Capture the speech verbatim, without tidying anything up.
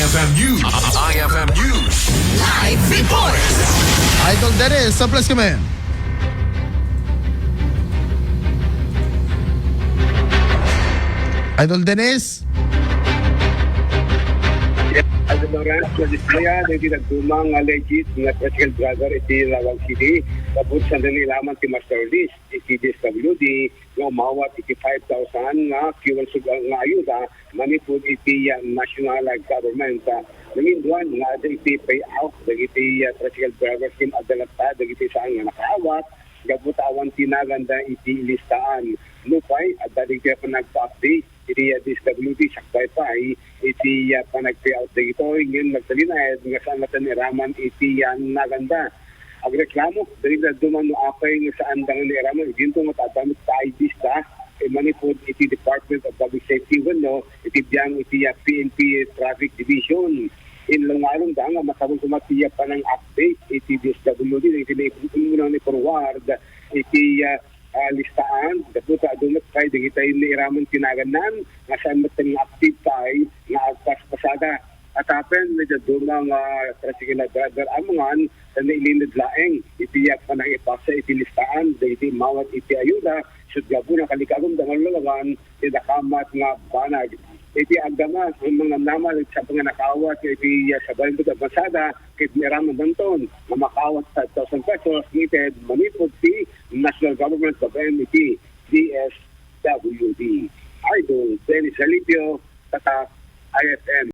F M News. I F M News. Live report. Idol Dennis, sa plus kami. Idol Dennis? Idol Lawrence, nadisplaya dagiti dadduma nga alleged nga tricycle driver iti Laoag City, kabud saan iraman ti master list iti D S W D nga umawat iti five thousand nga fuel sub-, nga ayuda manipud iti, ah, national government. Ah, nanginduan nga adda iti payout dagiti, ah, tricycle drivers ken adda latta dagiti saan nga nakaawat gapu ta awan ti naganda iti listaan. Nupay, adda dagiti panagpa-update iti, ah, D S W D sakbay pay iti, ah, panag-payout dagitoy ngem nagtalinaed nga saan latta nga iraman iti, ah, naganda. Agreklamo dagiti dadduma no apay nga saan da nga nairaman, idinto nga adda met ta I Ds da, eh, manipud iti Department of Public Safety wenno iti biang iti, ah, P N P Traffic Division. Inlungaron da nga masapul koma ti, ah, panang-update iti D S W D, iti naipunan ni forward iti, ah, ah, listaan, gapu ta adu met pay dagiti nairaman ti nagandan, nga saan met nga active pay nga agpaspasada. Atapen, may dadduma nga tricycle driver amangan, ta nailined laeng iti panangipasa iti listaan, dagiti umawat iti ayuda, sut gapu na kalikagum da nga lalawan, ti dakamat nga banag. Iti agdama, ang mga namal, sa mga nakaawat, iti, ah, sa Barangay Avanzada, kit Miramondanton, nga makaawat sa thousand pesos, ngited manipod ti national government, babaen iti D S W D. Idol Dennis Alipio, Tatak, I F M.